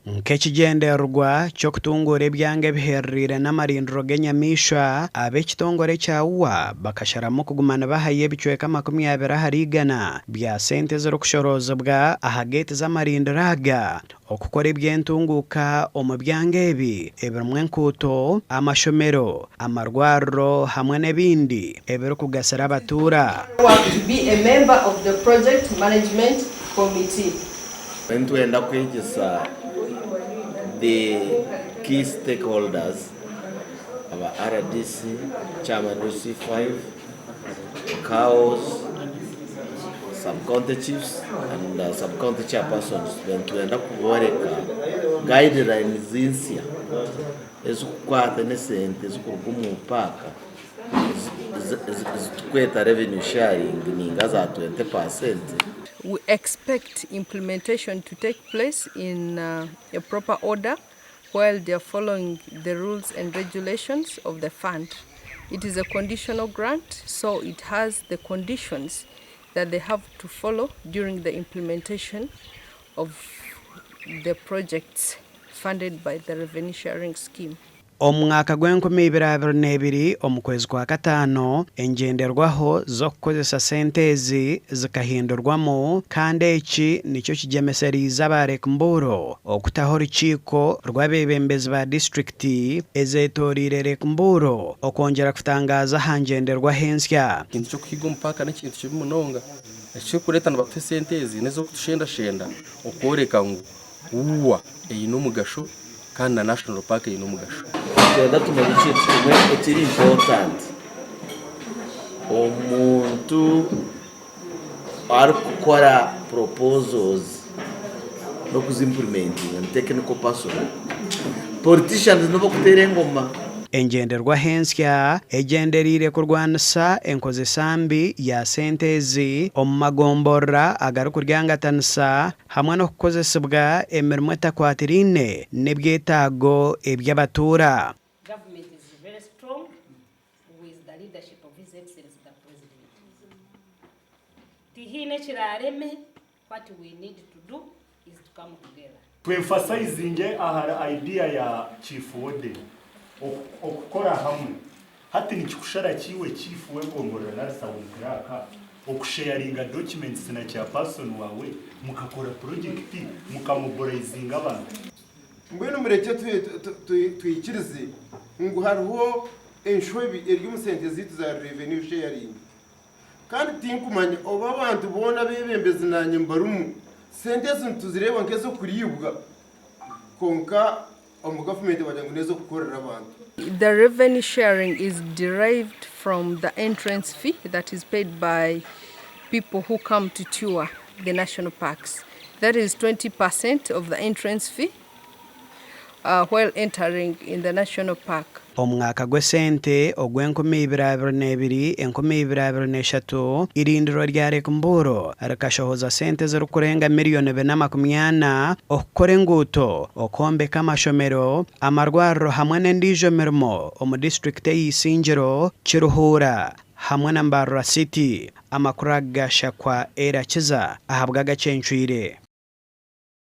Nk'ekigyendererwa ky'okutunguura ebyanga ebihererire n'amarindiro g'enyamaishwa, ab'ekitongore ekya UWA bakasharamu kuguma nibahayo ebicweka 20 ahari igana bya sente ezirikushoroozibwa aha geeti z'amarindiro aga okukora eby'entunguuka omu byanga ebi ebirimu enkuuto, amashomero, amarwariro hamwe n'ebindi ebirikugasira abatuura. To be a member of the project management committee. Nitwenda kwegyesa the key stakeholders aba rdc, chairman w'C5, CAOs, sub-county chiefs and sub-county chairpersons nitwenda kuboreka guidelines nsya ezikukwata n'esente ezikuruga omu paaka ezitukweta revenue sharing ninga za 20%. We expect implementation to take place in a proper order while they are following the rules and regulations of the fund. It is a conditional grant, so it has the conditions that they have to follow during the implementation of the projects funded by the revenue sharing scheme. Omu mwaka gw'enkumi ibiri 22 omu kwezi kwa kataano, engyenderwaho z'okukozesa sente ezi zikahindurwamu kandi eki nikyo kigyemesereize aba Lake Mburo okutaho orukiiko rw'abeebembezi ba disiturikiti ezetoreire Lake Mburo okwongyera kutangaaza aha ngyenderwaho ensya. Ekintu ky'okuhiga omu paaka n'ekintu kibi munonga. Ekirikureeta nibatuha esente ezi n'ez'okutushendashenda okworeka ngu UWA eine omugasho kandi na National Park eine omugasho. Nitwenda tumanye ekintu kimwe ekiri important, omuntu arikukora proposals n'okuzi implementinga ni technical person, politicians nibo bakuteera engoma. Engyenderwaho ensya egyendereire kurwanisa enkozesa mbi ya sente ezi omu magomborora agarikuryangatanisa hamwe n'okukozesibwa emirimo etakwatiraine n'ebyetaago eby'abatuura. Government is very strong with the leadership of His Excellency the President. Tihaine ekiraareme, what we need to do is to come together. Tu emphasizinge ahari idea ya Chief Warden, okukora hamwe. Hati nikikushara ki iwe Chief w'egomborora nari Town Clerk okusharinga documents na Chairperson wawe mukakora project mukamobilizinga abantu? Mbwenu murekye twikirize ngu hariho enshobi eri omu sente zaitu za revenue sharing. Kandi tinkumanya oba abantu boona abeebembezi naanye mbarimu, sente ezi nituzireeba nk'ez'okuriibwa kwonka omu gavumenti bagira ngu n'ez'okukorera abantu. The revenue sharing is derived from the entrance fee that is paid by people who come to tour the national parks. That is 20% of the entrance fee while entering in the national park. Omu mwaka gw'esente ogw'enkumi ibiri 22, 2023, eirindiro rya Lake Mburo rikashohoza sente ezirikurenga miriyoni bina 40 okukora enguuto, okwombeka amashomero, amarwariro hamwe n'endiijo mirimo omu disiturikiti ey'Isingiro, Kiruhura hamwe na Mbarara City. Amakuru aga gashakwa Erakiza ahabw'agacencwire.